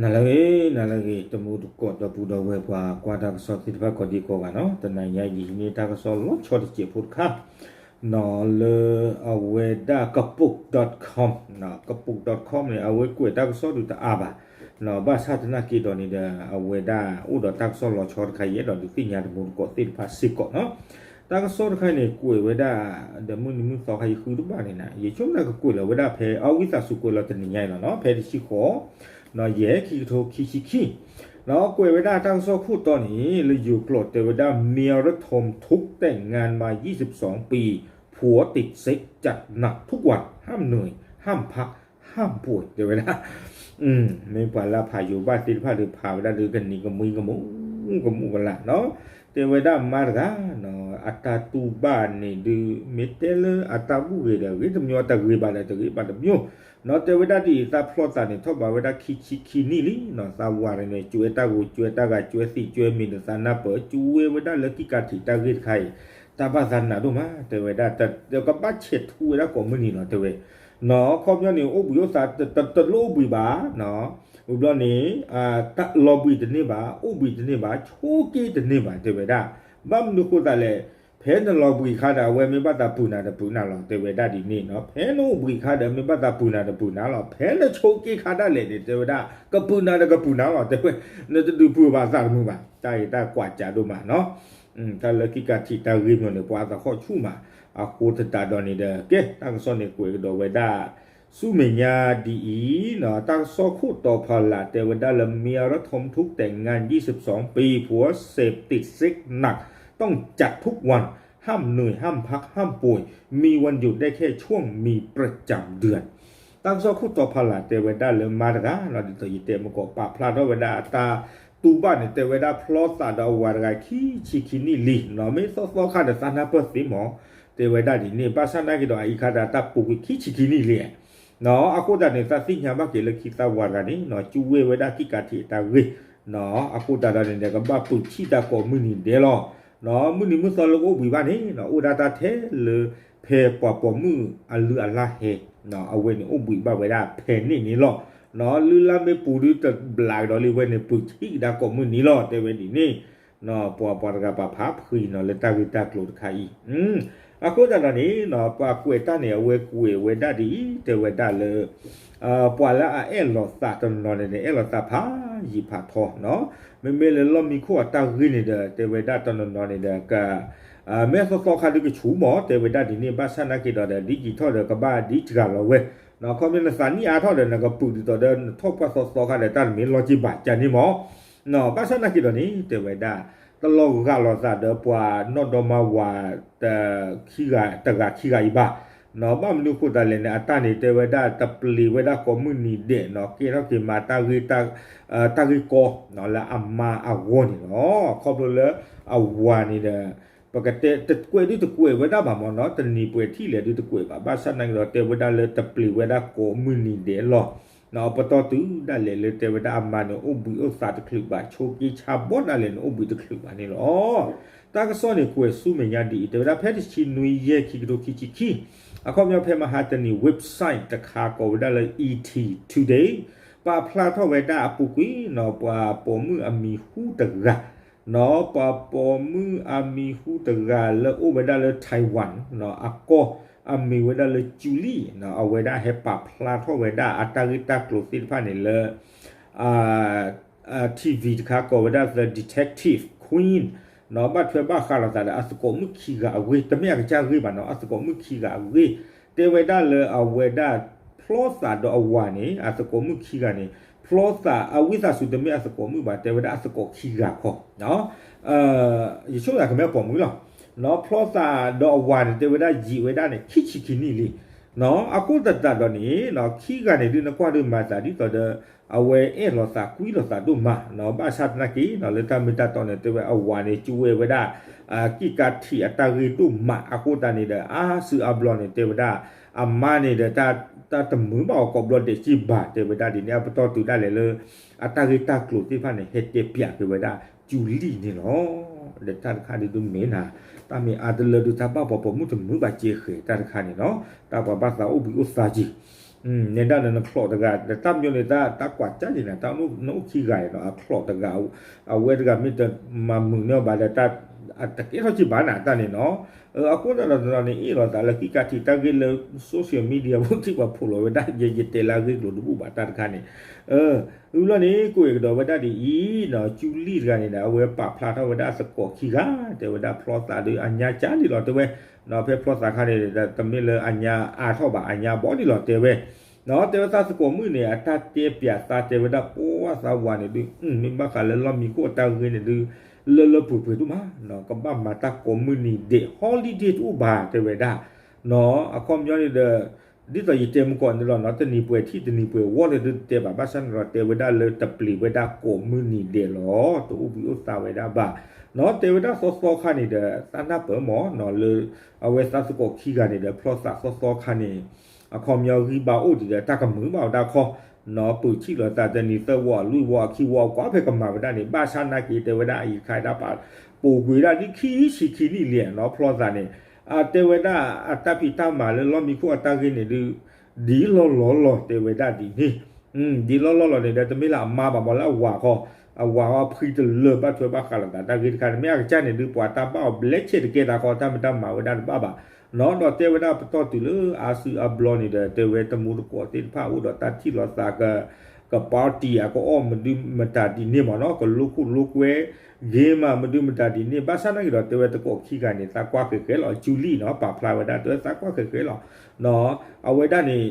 နၤလၢအဂ့ၤ နၤလၢအဂ့ၤ တမူတကိး ဒီပုၢ်ဒီဝဲၢ် ပှၤကွၢ်တၢ်ကစီၣ်သ့ၣ်တဖၣ် ကိးဒံကိးဂၤနီၤ, တနၤညါအံၤ ယဟံးန့ၢ်တၢ်ကစီၣ်လီၤဆီတစဲးဖိတခါ နီၤလၢအဝဲဒၣ် ကပိာ် dot com, ကပိာ် dot com န့ၣ် အဝဲကွဲးတၢ်ကစီၣ်ဒုးတအါဘၣ်, ဘၣ်ဆၣ်သနာ်က့ဒီးန့ၣ်ဒီး အဝဲဒၣ်အိၣ်ဒီးတၢ်ကစီၣ်လီၤဆီတခါ ယအဲၣ်ဒိးဒုးသ့ၣ်ညါတမူတကိးသ့ၣ်တဖၣ်စ့ၢ်ကီးနီၤ. တၢ်ကစီၣ်တခါအံၤန့ၣ် ကွဲးဝဲဒၣ် ဒီးမုၢ်နံၤမုၢ်သီခါ ယဃုတဘၣ်န့ၣ်နၤ ယဆိကမိၣ်ကကွဲးလီၤဝဲဒၣ်ဖဲ အဝံသးစူၤကွဲးလီၤတနံၤညါအံၤလီၤနီၤ, ဖဲတဆံဃိး နီၤ ယဲၢ် ခံကထိခံဆံခံ, နီၤ ကွဲးဝဲဒၣ်တၢ်ကစီၣ်ခိၣ်တီန့ၣ် လၢယိၤကျိာ်တဲဝဲဒၣ် เมียระทมทุกข์แต่งงานมายี่สิบสองปี ผัวติดเซ็กจัดหนักทุกวัน ห้ามเหนื่อย ห้ามพัก ห้ามป่วย တဲဝဲဒၣ် မ့ၢ်ပှၤလၢအဖးယိၤဘၣ်သ့ၣ်တဖၣ်ဒီး ဖးဝဲဒၣ်ဒီးကနံၤကမှံကမူ ကမူကလးနီၤ, တဲဝဲဒၣ်မါတဂၤနီၤ အတၢ်တူၢ်ဘၣ်န့ၣ်ဒုး မ့ၢ်တဲလၢအတၢ်ဘူၣ်ဂ့ၤဒီးဂ့ၤတမံၤ တဂ့ၤဘၣ်ဒီးတဂ့ၤဘၣ်တမံၤ, နီၤ တဲဝဲဒၣ်ဒ်အံၤ သးဖျီသးန့ၣ် ထီၣ်ဘးဝဲဒၣ်ခံဆံခံနံၣ်လံနီၤ, သးဝၤန့ၣ်န့ၣ် ကွဲးတၢ်ဂိၤ ကွဲးတၢ်ဂာ် ကွဲးသံး ကွဲးမံၤဒီးသးနၢ်ပၢၢ် ကွဲးဝဲဒၣ်လၢကံၣ်ကးထံးတၢ်ဂ့ၢ်တခါအံၤ, တၢ်ဘၣ်သးနးဒိၣ်မး တဲဝဲဒၣ် ကဘၣ်ဆဲးထူဝဲဒၣ်ကိးမုၢ်နံၤနီၤ တဲဝဲ, နီၤ အခီပညီန့ၣ် အိၣ်ဘှံးအိၣ်သါ တလိၣ်အိၣ်ဘှံးဘၣ်, ဝံၤဘျီန့ၣ် လီၤဘှံးတန့ၢ်ဘၣ် အိၣ်ဘှံးတန့ၢ်ဘၣ် ဆိးက့တန့ၢ်ဘၣ် တဲဝဲဒၣ်, ဘၣ်မနုၤဃိသးလဲၣ်, ဖဲနလီၤဘှံးခါဒီး အဝဲမ့ၢ်ဘၣ်သးပုၢ်နၤဒီးပုၢ်နၤလီၤ တဲဝဲဒၣ်ဒ်န့ၣ်နီၤ, ဖဲနအိၣ်ဘှံးခါဒီး မ့ၢ်ဘၣ်သးပုၢ်နၤဒီးပုၢ်နၤလီၤ, ဖဲနဆိးက့ခါဒၣ်လဲာ်န့ၣ် တဲဝဲဒၣ် ကပုၢ်နၤဒီးကပုၢ်နၤလီၤ တဲဝဲ, နတဒုးပုၢ်ဘၣ်သးတမုာ်ဘၣ်, တၢ်အံၤတၢ်ကွၢ်ကးဒိၣ်မးနီၤ တၢ်လၢကံၣ်ကးထံးတၢ်ဂ့ၢ်မီၤန့ၣ် ပှၤသးခီၣ်ဆူၣ်မး, အဃိသတးဒီးန့ၣ်ဒီး ကဲ တၢ်ကစီၣ်န့ၣ်ကွဲးကဒီးဝဲဒၣ် ဆူမဲာ်ညါဒ်အံၤ, တၢ်ကစီၣ်ခိၣ်တီဖီလာ်တဲဝဲဒၣ်လၢ เมียระทมทุกข์แต่งงานยี่สิบสองปี ผัวเสพติดเซ็กหนักต้องจัดทุกวัน ห้ามเหนื่อย ห้ามพัก ห้ามป่วย มีวันหยุดได้แค่ช่วงมีประจำเดือน တၢ်ကစီၣ်ခိၣ်တီဖီလာ်တဲဝဲဒၣ်လၢမါတဂၤနီၤ ဒ်သိးယတဲမုၢ်ကီး ပာ်ဖျါထီၣ်ဝဲဒၣ်အတၢ်တူၢ်ဘၣ်န့ၣ် တဲဝဲဒၣ်ဖျီသးဒီးအဝၤတဂၤခံဆံခံနံၣ်လံနီၤ, မ့ၢ်သီသီခါဒီးသးနၢ်ပၢၢ်သ့မီၤ, တဲဝဲဒၣ်ဒ်န့ၣ် ဘၣ်ဆၣ်သနာ်က့ဒီးအအံၤခါဒီးတၢ်ပူၤကွံာ်ခံဆံခံနံၣ်လံနီၤ, အဃိသတးန့ၣ် သးသ့ၣ်ညါဘၣ်က့ၤလၢခံသးဝၤတဂၤန့ၣ်နီၤ ကွဲးဝဲဒၣ်ကံၣ်ကးထံးအတၢ်ဂ့ၢ်နီၤ, အဃိသတးဒီးန့ၣ်ဒီး ကဘၣ်ပုၢ်ထံၣ်တၢ်ကိးမုၢ်နံၤဒဲးလီၤ, မုၢ်နံၤမုၢ်သီလၢကအိၣ်ဘှံးဘၣ်န့ၣ်နီၤ အိၣ်ဒၣ်တၢ်ထဲလၢ ဖဲပှၤပိာ်မုၣ်အလုၢ်အလၢ်ဟဲ, အဝဲန့ၣ်အိၣ်ဘှံးဘၣ်ဝဲဒၣ်ဖဲန့ၣ်န့ၣ်လီၤ, လုၢ်လၢ်မ့ၢ်ပူၤဒုတဘျးကဒီးလံဝဲန့ၣ် ပုၢ်ထံၣ်ကဒါကိးမုၢ်နံၤလီၤ တဲဝဲဒ်န့ၣ်, ပှၤပှၤတဂၤပာ်ဖးဖှံနီၤလၢတၢ်ဂ့ၢ်တၢ်ကျိၤတခါအံၤ, အဃိသတးဒီးန့ၣ် ပှၤကွဲးတၢ်န့ၣ် အဝဲကွဲးဝဲဒၣ်ဒ်အံၤ တဲဝဲဒၣ်လၢ ပှၤလၢအအဲၣ်လိာ်သးတနီၤနီၤန့ၣ် အဲၣ်လိာ်သးဖးယံာ်ဖးထီနီၤ, မ့မ့ၢ်လၢလီၢ်မံခိၣ်အတၢ်ဂ့ၢ်န့ၣ်ဒီး တဲဝဲဒၣ်တနီၤနီၤန့ၣ်ဒီး က မ့ၢ်သီသီခါဒုကဆူၣ်မီၤ တဲဝဲဒၣ်ဒ်န့ၣ် ဘၣ်ဆၣ်သနာ်က့ဒီး ဒ်ယံာ်ထီၣ်ဒီးကဘၣ်ဒ်စှၤလီၤဝဲ, ခီဖျိနသးနံၣ်အါထီၣ်ဒီး နကပုာ်ဒ်သိးဒီးနထီၣ်ပှၢ်သီသီခါဒီး တၢ်တမ့ၢ်လီၤက့ၤဘၣ်ကန့ၣ်မီၤ, ဘၣ်ဆၣ်သနာ်က့ဒီးန့ၣ် တဲဝဲဒၣ် တလီၤဂာ်လိာ်သးဒီးပှၤနီၢ်ဒီမါဝၤ ခံဂၤတဂၤခံဂၤအံၤဘၣ်, ဘၣ်မနုၤဃိသးလဲၣ်န့ၣ် အတၢ်န့ၣ်တဲဝဲဒၣ်တပျံၤဝဲဒၣ်ကိးမုၢ်နံၤဒဲးနီၤ ကဲထီၣ်က့ၤမၤတၢ်ဂ့ၢ် တၢ်ဂ့ၢ်ကီနီၤ လၢအမါအဂီၢ်န့ၣ်လီၤ. ခီဖျိလၢအဝၤန့ၣ်ဒီး ပကတဲတကွဲးဒုတကွဲးဝဲဒၣ်ဘၣ်မီၤနီၤ တနံၤပှဲၤထံၣ်လဲၣ်ဒုတကွဲးဘၣ် ဘၣ်ဆၣ်သနာ်က့ဒီး တဲဝဲဒၣ်လၢတပျံၤဝဲဒၣ်ကိးမုၢ်နံၤဒဲးလီၤ. ပတီၢ်တုၤဒၣ်လဲာ်လၢတဲဝဲဒၣ်အမါန့ၣ် အိၣ်ဘှံးအိၣ်သးတချုးဘၣ် ဆိးက့ဆါဘီဒၣ်လဲာ်န့ၣ် အိၣ်ဘှံးတချုးဘၣ်န့ၣ်လီၤ. တၢ်ကစီၣ်န့ၣ်ကွဲးဆူမဲာ်ညါဒ်အံၤ တဲဝဲဒၣ်ဖဲတဆံနွံ ယဲၢ် ခံကထိခံဆံခံ အခီပညီဖဲမဟါတနံၤ website တခါကိးဝဲဒၣ်လၢ E T Today ပာ်ဖျါထီၣ်ဝဲဒၣ်အပူၤကွံာ်နီၤ ပှၤပိာ်မုၣ်အမံၤဟူတဂၤ နီၤ ပှၤပိာ်မုၣ်အမံၤဟူတဂၤလၢအိၣ်ဝဲဒၣ်လၢ Taiwan နီၤ အကီၢ် အမံၤဝဲဒၣ်လၢ Julie နီၤ အဝဲဒၣ်ဟဲပာ်ဖျါထီၣ်ဝဲဒၣ်အတၢ်ဂ့ၢ်တၢ်ကျိၤသ့ၣ်တဖၣ်န့ၣ်လၢ TV တခါကိးဝဲဒၣ် The Detective Queen နီၤ ဘၣ်ထွဲဘၣ်ဃးလိာ်သးဒီးအသကိးမုၣ်ခံဂၤအဂ့ၢ် တမ့ၢ်အကစၢ်ဂ့ၢ်ဘၣ်နီၤ အသကိးမုၣ်ခံဂၤအဂ့ၢ် တဲဝဲဒၣ်လၢအဝဲဒၣ်ဖျီသးဒီးအဝၤန့ၣ် အသကိးမုၣ်ခံဂၤန့ၣ် ဖျီသးအဝံသးစူၤတမ့ၢ်အသကိးမုၣ်ဘၣ် တဲဝဲဒၣ်အသကိးခံဂၤခီ ယဆိကမိၣ်ကမ့ၢ်ပိာ်မုၣ်လီၤ နီၤ ဖျီသးဒီးအဝၤန့ၣ် တဲဝဲဒၣ်ယံာ်ဝဲဒၣ်န့ၣ် ခံဆံခံနံၣ်လံ နီၤ အဃိသတးဒီးန့ၣ် နီၤ ခံဂၤန့ၣ်ဒုးနကွၢ်ဒုးမၤသးဒ်သိးဒီး အဝဲအဲၣ်လိာ်သးကွံလိာ်သးဒိၣ်မး နီၤ ဘၣ်ဆၣ်သနာ်က့ နီၤ လၢတၢ်မ့ၢ်တၢ်တီန့ၣ် တဲဝဲအဝၤန့ၣ် ကွဲးဝဲဒၣ် ကံၣ်ကးထံးအတၢ်ဂ့ၢ်ဒိၣ်မး အဃိသတးန့ၣ်ဒီး အါစုအါဘျီန့ၣ် တဲဝဲဒၣ် အမါန့ၣ်ဒီး တၢ်တမုာ်ဘၣ်အီၤကိးဘျီဒဲးက့ဘၣ် တဲဝဲဒၣ်ဒ်န့ၣ် အပတီၢ်တုၤဒၣ်လဲာ်လၢ အတၢ်ဂ့ၢ်တၢ်ကျိၤသ့ၣ်တဖၣ်န့ၣ် ဟဲတဲပၠးက့ၤဝဲဒၣ် Julie န့ၣ်လီၤ. ဒီးတၢ်တခါဒုးဒုးမ့ၢ်နၤ တၢ်မ့ၢ်အါတလၢဒုးတၢ်ဘၣ်ပှၤပိာ်မုၣ်တမုာ်ဘၣ်ကဲဃဲၤတၢ်တခါန့ၣ်နီၤ တၢ်ပှၤဘၣ်သးအိၣ်ဘှံးအိၣ်သးက့ၤ နဲဒၣ်နချီးတဂၤ တၢ်မညီန့ၣ် တၢ်ကွၢ်ကၢ်က့ၤနၤ တၢ်နအိၣ်ခံဂၤအံၤနီၤ အချီးတဂၤ အဝဲတဂၤမ့ၢ်တမၤမုာ်န့ၢ်ဘၣ်ဒီး တကဲထီၣ်က့ၤဘၣ်နၤတၢ်န့ၣ်နီၤ. အဃိသတးဒီးန့ၣ် အ့ၣ်လိာ်သးလၢခံကးထံးတၢ်ဂ့ၢ်လၢ social media ဖိထံၣ်ပှၤဖိးလိာ်ဝဲဒၣ် ယ ယတဲလၢအဂ့ၢ်ကျိၤတဘူၣ်ဘၣ်တၢ်တခါန့ၣ် ဝံၤဘျီန့ၣ် ကိးအဲၣ်ကဒီးဝဲဒၣ်ဒ်အံၤနီၤ ကၠူလံၣ်တဂၤန့ၣ်ဒီး အဝဲပာ်ဖျါထီၣ်ဝဲဒၣ်သကိးခံဂၤ တဲဝဲဒၣ်ဖျီသးဒီးအညါကၢ်ဒံးလီၤတဲဝဲ, ဖဲဖျီသးခါန့ၣ်ဒီး တမ့ၢ်လၢအညါအါထီၣ်ဘၣ် အညါဘီဒံးလီၤတဲဝဲ, တဲဝဲသးသကိးမုၣ်န့ၣ် အတၢ်တဲပၠးသးတဲဝဲဒၣ်ပှၤသးဝၤန့ၣ်ဒုး မ့ၢ်ဘၣ်ဃးလၢလီၢ်မံခိၣ်အတၢ်ဂ့ၢ်န့ၣ်ဒုး လၢလၢပှဲၤပှဲၤဒိၣ်မးနီၤ ကဘၣ်မၤတၢ်ကိးမုၢ်နံၤဒဲး holiday တအိၣ်ဘၣ်တဲဝဲဒၣ် အခီပညီန့ၣ်ဒီး ဒ်သိးယတဲမုၢ်ကီၢ်န့ၣ်လီၤနီၤ တနံၤပှဲၤထံၣ်တနံၤပှဲၤဝီန့ၣ်ဒုးတတဲဘၣ် ဘၣ်ဆၣ်န့ၣ်ဒီး တဲဝဲဒၣ်လၢတပျံၤဝဲဒၣ်ကိးမုၢ်နံၤဒဲးလီၤ တအိၣ်ဘှံးအိၣ်သါဝဲဒၣ်ဘၣ်နီၤ တဲဝဲဒၣ်သီသီခါန့ၣ်ဒီး သးနၢ်ပၢၢ်မးနီၤ လၢအဝဲသးသကိးခံဂၤန့ၣ်ဒီး ဖျီသးသီသီခါန့ၣ် အခီပညီဂံၢ်ဘါအိၣ်ဒံးဒီး တၢ်ကမုာ်ဘၣ်ဝဲဒၣ်ခီ နီၤ ပုာ်ထံၣ်လိာ်သးတနံၤသၢဝီလွံၢ်ဝီခံဝီကွၢ်ဖဲကမၤဝဲဒၣ်န့ၣ် ဘၣ်ဆၣ်နာ်က့ၤတဲဝဲဒၣ်အံၤတခါဒၣ်ပာ် ပိာ်ကွံာ်ဒၣ်ဒ်ခံဆံခံနံၣ်လံနီၤ ဖျီသးန့ၣ် အတဲဝဲဒၣ်အတၢ်ဖံးတၢ်မၤလၢလီၢ်မံခိၣ်အတၢ်ဂ့ၢ်န့ၣ်ဒုး ဒ်လီၢ်လီၢ်လီၤတဲဝဲဒၣ်ဒ်န့ၣ် ဒ်လီၢ်လီၢ်လီၤန့ၣ်ဒီး တမ့ၢ်လၢအမါဘၣ်မးလၢအဝၤဃီ အဝၤအီဖှံတလၢာ်ဘၣ်ထွဲဘၣ်ဃးလိာ်သးတၢ်ဂ့ၢ်တခါန့ၣ် မ့ၢ်အကစၢ်န့ၣ်ဒုး ပှၤတၢ်ဘၣ်အီၤဘျဲးဆဲးတကဲတၢ်ဃီ တၢ်မ့ၢ်တၢ်မၤဝဲဒၣ်တဘၣ်ဘၣ်နီၤ ဒီးတဲဝဲဒၣ်ပတီၢ်တုၤလၢအါစုအါဘျီန့ၣ်ဒီး တဲဝဲတမူတကိးသ့ၣ်တဖၣ်အိၣ်ဒီးတၢ်ထံၣ်လိာ်သး က party အကအီၣ်မဒုမတၤဒ်န့ၣ်မးနီၤ ကလိခိၣ်လိကွဲ game မဒုမတၤဒ်န့ၣ် ဘၣ်ဆၣ်နာ်က့ၤဒီး တဲဝဲသကိးခံဂၤန့ၣ် သးကွၢ်ဃဲၤဃဲၤလီၤ ကၠူလံၣ်နီၤ ပာ်ဖျါဝဲဒၣ် တဲဝဲသးကွၢ်ဃဲၤဃဲၤလီၤ အဝဲဒၣ်န့ၣ်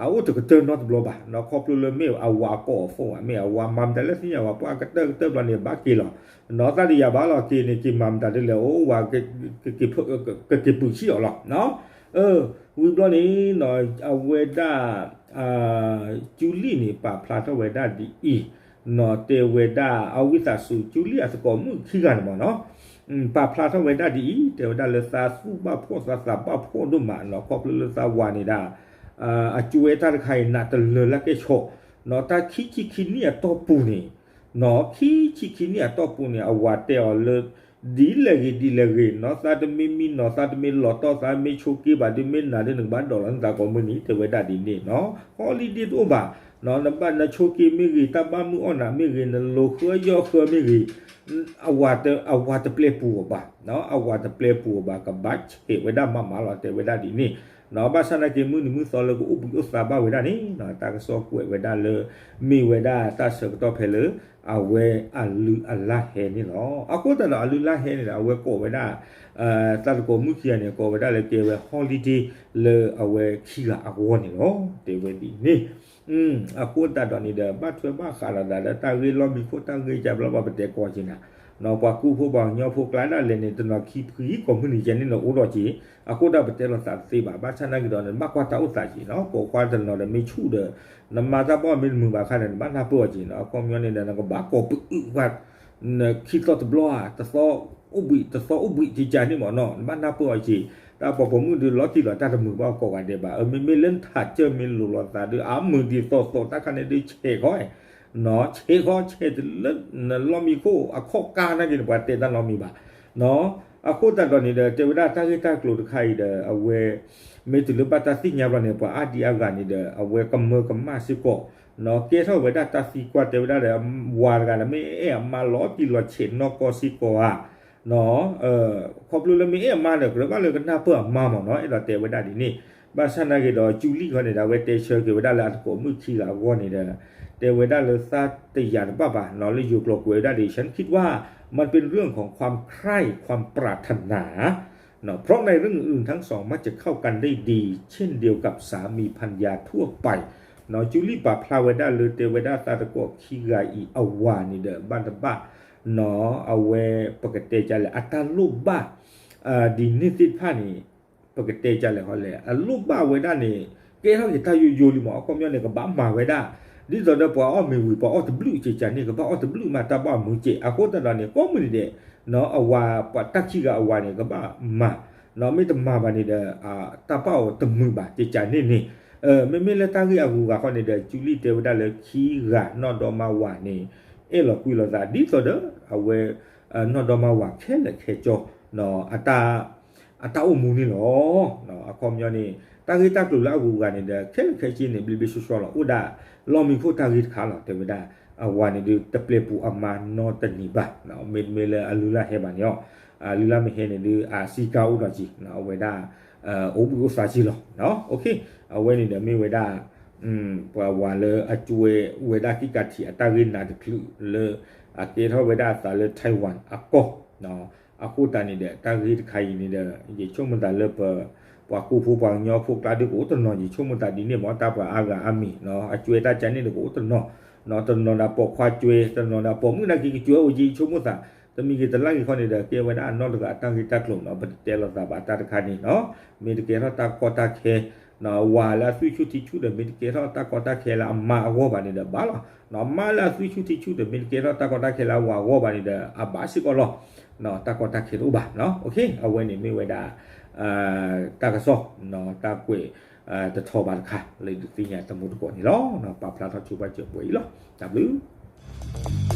အအိၣ်တကတၢၢ်နီတဘျီဘၣ်နီၤ ခီဖျိလၢမ့ၢ်အဝၤကိးအီၤဖိဘၣ် မ့ၢ်အဝၤမၤမတၤလၢသ့ၣ်ညါဘၣ် ပှၤကတၢၢ်ကတၢၢ်ဘျီန့ၣ် ဘၣ်က့ၤလီၤနီၤ သးတယာ်ဘၣ်လီၤက့ၤန့ၣ် က့ၤမၤမတၤဒ်လဲၣ် အိၣ်ဝၤ ကက့ၤပုာ်ဆံၣ်အီၤလီၤ ဝံၤဘျီန့ၣ် အဝဲဒၣ် ကၠူလံၣ်န့ၣ် ပာ်ဖျါထီၣ်ဝဲဒၣ်ဒ်အံၤနီၤ တဲဝဲဒၣ် အဝံသးစူၤ ကၠူလံၣ်အသကိးမုၣ်ခံဂၤန့ၣ်မးနီၤ ပာ်ဖျါထီၣ်ဝဲဒၣ်ဒ်အံၤ တဲဝဲဒၣ်လၢသးသူၣ်ဘၣ်ဖှီၣ်သးသးဘၣ်ဖှီၣ်ဒိၣ်မးနီၤ ခီဖျိလၢသးဝၤန့ၣ်ဒၣ် အကၠွဲတၢ်တခါအံၤ နးတလၢလၢကဲၣ်ဆိးနီၤ တၢ်ခံဆံခံနံၣ်အတီၢ်ပူၤန့ၣ် နီၤ ခံဆံခံနံၣ်အတီၢ်ပူၤန့ၣ် အဝၤတဲအီၤလၢ ဒ်လဲၣ်ဂ့ၤဒ်လဲၣ်ဂ့ၤနီၤ သးတမ့ၢ်မံနီၤ သးတမ့ၢ်လီၤတီၢ် သးမ့ၢ်ဆိးက့ဘၣ်ဒုး မ့ၢ်နၤဒုး နကဘၣ်ဒိးလီၤနသးကိးမုၢ်နံၤ တဲဝဲဒၣ်ဒ်န့ၣ်နီၤ holiday တအိၣ်ဘၣ်နီၤ နဘၣ်နဆိးက့မ့ၢ်ဂ့ၤ တၢ်ဘၣ်မုၢ်အီၣ်နၤမ့ၢ်ဂ့ၤ နလိၤဃၢယီၢ်ဃၢမ့ၢ်ဂ့ၤ အဝၤတပျဲပူၤအီၤဘၣ်နီၤ အဝၤတပျဲပူၤအီၤဘၣ် ကဘၣ်ဆဲးဝဲဒၣ်မးမးလီၤ တဲဝဲဒၣ်ဒ်န့ၣ်နီၤ ဘၣ်ဆၣ်နာ်က့ၤမုၢ်နံၤမုၢ်သီလၢကအိၣ်ဘှံးအိၣ်သါဘၣ်ဝဲဒၣ်န့ၣ်နီၤ တၢ်ကစီၣ်ကွဲးဝဲဒၣ်လၢ မ့ၢ်ဝဲဒၣ်တၢ်ဆၢကတီၢ်ဖဲလၢ အဝဲအလုၢ်အလၢ်ဟဲန့ၣ်လီၤ. အဃိသတးဒီးအလုၢ်အလၢ်ဟဲန့ၣ်ဒီး အဝဲကိးဝဲဒၣ် သးသကိးမုၣ်ခံဂၤန့ၣ် ကိးဝဲဒၣ်လၢကဲဝဲ holiday လၢအဝဲခံဂၤအဂီၢ်န့ၣ်လီၤ. တဲဝဲဒ်န့ၣ် အဃိသတးဒီးန့ၣ်ဒီး ဘၣ်ထွဲဘၣ်ဃးဒီးတၢ်လၢတၢ်ဂ့ၢ်လီၢ်မံခိၣ်တၢ်ဂ့ၢ်ကဘျီဘၣ်ပတဲကိးက့ၤနၤ ပှၤကူဖိပှၤကညီဖိကျါဒၣ်လဲာ်န့ၣ် တနီၤခံဖှံကိးမုၢ်နံၤ ကဲန့ၣ်နအိၣ်ဒီးက့ၤ အဃိဒီးပတဲလိာ်သးတသ့ဘၣ် ဘၣ်ဆၣ်နာ်က့ၤဒီး နဘၣ်ကွၢ်တၢ်အိၣ်သးက့ၤနီၤ ပိာ်ခွါတနီၤဒီးမ့ၢ်ဆူၣ်ဒီး နမၤတၢ်ဘၣ်မ့ၢ်တမုာ်ဘၣ်ခါဒီး နဘၣ်နၢ်ပၢၢ်အီၤက့ၤနီၤ အခီပညီန့ၣ်ဒီး နကဘၣ်ကိးပအုၣ်ဝဲ နခံသီတဘျီဧါ တသီအိၣ်ဘှံး တသီအိၣ်ဘှံးကကန့ၣ်မ့ၢ်နီၤ နဘၣ်နၢ်ပၢၢ်အီၤက့ၤ တၢ်ပိာ်ပိာ်မုၣ်ဒုးလီၤတံၢ်လီၤတၢ်တမုာ်ဘၣ်ကိးဂၤဒဲးဘၣ် မ့မ့ၢ်လၢနထးစၢၢ်မ့ၢ်လိၤလိာ်သးဒုး အမုာ်ဒ်သိးသိးတၢ်ခါန့ၣ်ဒုး ဆဲးခီ ဆဲးခီဆဲးတလၢ နလီၢ်မံခိၣ်အခီၣ်ကါနာ်က့ၤန့ၣ် ပှၤတဲတၢ်နီတမံၤဘၣ် အဃိသတးဒီးန့ၣ်ဒီး တဲဝဲဒၣ်တၢ်ဂ့ၢ်တၢ်ကျိၤတခါအံၤဒီး အဝဲ မ့ၢ်တုၤလၢဘၣ်တၢ်သ့ၣ်ညါဘျီန့ၣ် ပှၤအါဒံအါဂၤန့ၣ်ဒီး အဝဲကမၢကမၣ်စ့ၢ်ကီး ကဲထီၣ်ဝဲဒၣ်တၢ်သံကွၢ်တဲဝဲဒၣ်ဒီး ဝၤတဂၤဒီးမ့ၢ်အဲၣ်အမါလီၤတံၢ်လီၤဆဲးနီၢ်ကီၢ်စ့ၢ်ကီးဧါ ခီဖျိလၢမ့ၢ်အဲၣ်အမါဒီး ကြၢးဘၣ်လၢကနၢ်ပၢၢ်အမါမ့ၢ်နီၤ အဲၣ်ဒိးတဲဝဲဒၣ်ဒ်န့ၣ် ဘၣ်ဆၣ်နာ်က့ၤဒီး ကၠူလံၣ်ခီန့ၣ်ဒီး အဝဲတဲဆၢက့ၤဝဲဒၣ်လၢအသကိးမုၣ်ခံဂၤအဂီၢ်န့ၣ်ဒီး တဲဝဲဒၣ်လၢသးတယာ်တဘၣ်ဘၣ်နီၤ လၢယိၤကျိာ်ကွဲးဝဲဒၣ်ဒီး ฉันคิดว่ามันเป็นเรื่องของความใคร่ความปรารถนา เพราะในเรื่องอื่นๆทั้งสองมักจะเข้ากันได้ดีเช่นเดียวกับสามีภรรยาทั่วไป ကၠူလံၣ်ပာ်ဖျါဝဲဒၣ်လၢတဲဝဲဒၣ်သးသကိးခံဂၤအံၤအဝၤန့ၣ်ဒီး ဘၣ်တဘၣ်နီၤ အဝဲပကတဲကလဲၣ် အတၢ်လိၣ်ဘၣ် ဒ်န့ၣ်သ့ၣ်တဖၣ်န့ၣ် ပကတဲကလဲၣ်ဃီလဲၣ် အလိၣ်ဘၣ်ဝဲဒၣ်န့ၣ် ကဲထီၣ်က့ၤတၢ်ယိယိလံမ့ၢ် အခီပညီန့ၣ် ကဘၣ်မၤဝဲဒၣ် ဒ်သိးဒီးပှၤအီၣ်မ့ၤဝံၤ ပှၤအီၣ်တဘျုးကကန့ၣ် ကဘၣ်အီၣ်တဘျုးမး တၢ်ဘၣ်အီၤမုာ်ကဲး အဃိသတးဒီးန့ၣ် ကိးမုၢ်နံၤဒဲး အဝၤ ပှၤတၢ်ခံဂၤအဝၤန့ၣ် ကဘၣ်မၤ မ့ၢ်တမၤဘၣ်န့ၣ်ဒီး တၢ်ဘၣ်အီၤတမုာ်ဘၣ် ကကန့ၣ်န့ၣ် မ့မ့ၢ်လၢတၢ်ဂ့ၢ်အဂုၤအဂၤဃီန့ၣ်ဒီး ကၠူလံၣ်တဲဝဲဒၣ်လၢခံဂၤနီၢ်ဒီမါဝၤန့ၣ် အဲၣ်လီၤကွံလိာ်သး ဒ်သိးဒီး အဝဲ နီၢ်ဒီမါဝၤခဲလၢာ်ခဲဆ့ အတၢ် အတၢ်အိၣ်မူန့ၣ်လီၤ. အခီပညီန့ၣ် တၢ်ဂ့ၢ်တၢ်ကျိၤလၢအဂုၤအဂၤန့ၣ်ဒီး ခဲလၢာ်ခဲဆ့န့ၣ် ဘျ့ဘျ့ဆှီဆှီလီၤ. အိၣ်ဒၣ်လီၢ်မံခိၣ်တၢ်ဂ့ၢ်တခါလီၤ. တဲဝဲဒၣ် အဝၤန့ၣ်ဒုး တပျဲပူၤအမါနီတနံၤဘၣ်. မ့တမ့ၢ်လၢအလုၢ်လၢ်ဟဲဘၣ်န့ၣ်လီၤ. အလုၢ်လၢ်မ့ၢ်ဟဲန့ၣ်ဒုး အစံးကါအိၣ်ဒီးက့ၤ အဝဲဒၣ် အိၣ်ဘှံးအိၣ်သါက့ၤလီၤ. အဝဲန့ၣ်ဒီးမ့ၢ်ဝဲဒၣ် ပှၤဝၤလၢအကွဲဝဲဒၣ် ကံကးထံး အတၢ်ဂ့ၢ်နးတချုးလၢ အကဲထီၣ်ဝဲဒၣ်အသးလၢ Taiwan အကီၢ် အဃိသတးန့ၣ်ဒီး တၢ်ဂ့ၢ်တခါအံၤန့ၣ်ဒီး ယဆိကမိၣ်သးလၢပ ပှၤကူဖိပှၤကညီဖိကျါဒုးကအိၣ်တနီၤ ယဆိကမိၣ်သးဒ်န့ၣ်မ့ၢ် တၢ်ပှၤအါဂၤအါမံၤ အကွဲတၢ်ကန့ၣ်ဒီးကအိၣ်တနီၤ တနီၤဒၣ်ပိာ်ခွါကွဲ တနီၤဒၣ်ပိာ်မုၣ်နာ်က့ကကွဲအိၣ်က့ၤ ယဆိကမိၣ်သး တမံၤဂ့ၤတလါဂ့ၤခီန့ၣ်ဒီး ကဲဝဲဒၣ်အနီၢ်တဂၤအတၢ်ဂ့ၢ်တၢ်ကျိၤနီၤ ပတတဲလိာ်သးဘၣ်တၢ်တခါန့ၣ်နီၤ မ့ၢ်တကဲထီၣ်တၢ်ကီတၢ်ခဲ ဝၤလၢအသွံၣ်ဆူၣ်ထံဆူၣ်ဒီး မ့ၢ်တကဲထီၣ်တၢ်ကီတၢ်ခဲလၢအမါအဂီၢ်ဘၣ်န့ၣ်ဒီးဘၣ်လီၤ. မါလၢအသွံၣ်ဆူၣ်ထံဆူၣ်ဒီး မ့ၢ်တကဲထီၣ်တၢ်ကီတၢ်ခဲလၢအဝၤအဂီၢ်ဘၣ်န့ၣ်ဒီး အဘၣ်စ့ၢ်ကီးလီၤ. တၢ်ကီတၢ်ခဲတအိၣ်ဘၣ်နီၤ အဝဲန့ၣ်မ့ၢ်ဝဲဒၣ် တၢ်ကစီၣ် တၢ်ကွဲး တထီၣ်ဘၣ်တခါ လၢဒုးသ့ၣ်ညါတမူတကိးန့ၣ်လီၤ. ပာ်ဖျါထီၣ်ဆိပာ်စၢၤပှဲၤအံၤလီၤ. တၢ်ဘျုး